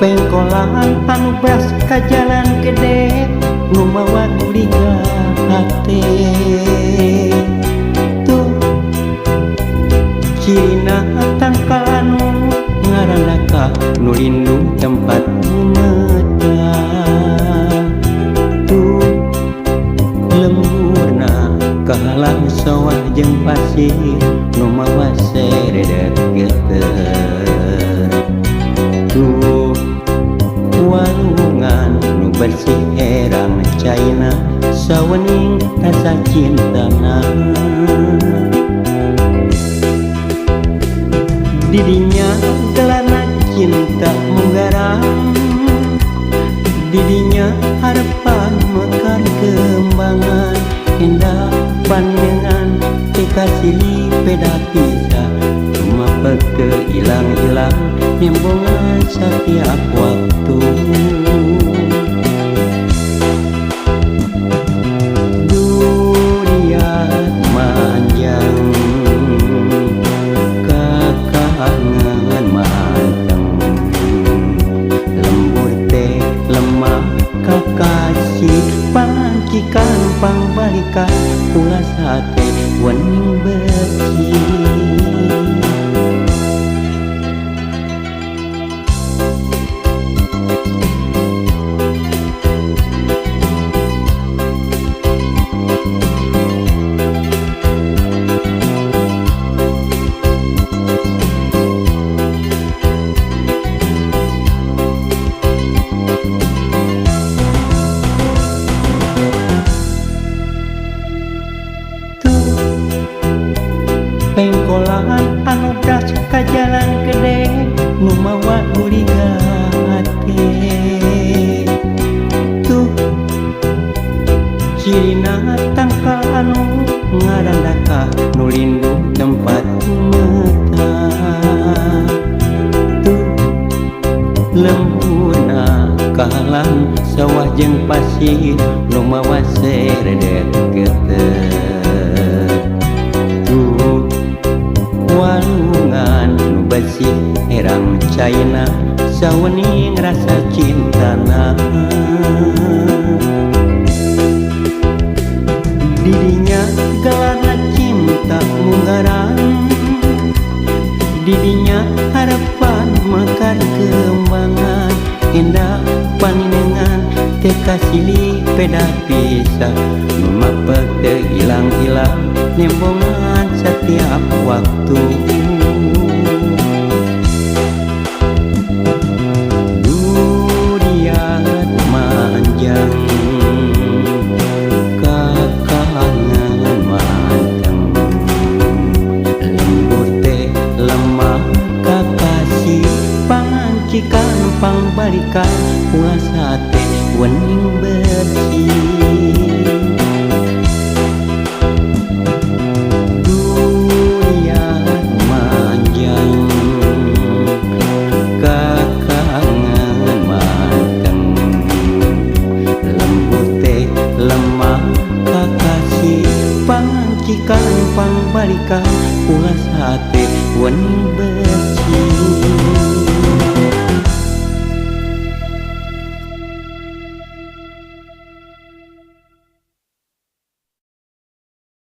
Pengkolan anu bras ka jalan gede nu mawa guriga hate. Tuh cirina tangkal anu ngaranaka nu lindung tempat meta. Tuh lemburna kahalang sawah jeung pasir nu mawa seredet geter. Tuh walungan nu bersih herang caina sawening rasa cintana. Didinya gelana cinta munggarang, didinya harapan mekar kembangan. Indah pandangan dikasih peda pisah, cuma peke ilang-ilang nembongan setiap waktu. Dunia manjang kakangen manteng, lembur teh lemah kakasih pangkikan pangbalikan ulah sate wening beci. Pengkolan anu bras ka jalan gede nu mawa guriga hate. Tuh cirina tangkal anu ngarandaka nu lindung tempat meta. Tuh lemburna kahalang sawah jeung pasir nu mawa seredet geter. Tuh walungan nu bersih herang caina sawening rasa cintana. Didinya gelana cinta munggarang, didinya harapan mekar kembangan. Indah paninengan teu kasilih peda pisah, nu mapek teu ilang-ilang nembongan setiap waktu. Dunia manjang kakangen manteng, lembur teh lemah kakasih pangancikan pangbalikan ulah sate wening bersih. Dunia manjang kakangen manteng, lembur teh lemah kakasih pangancikan pangbalikan ulah sate wening bersih.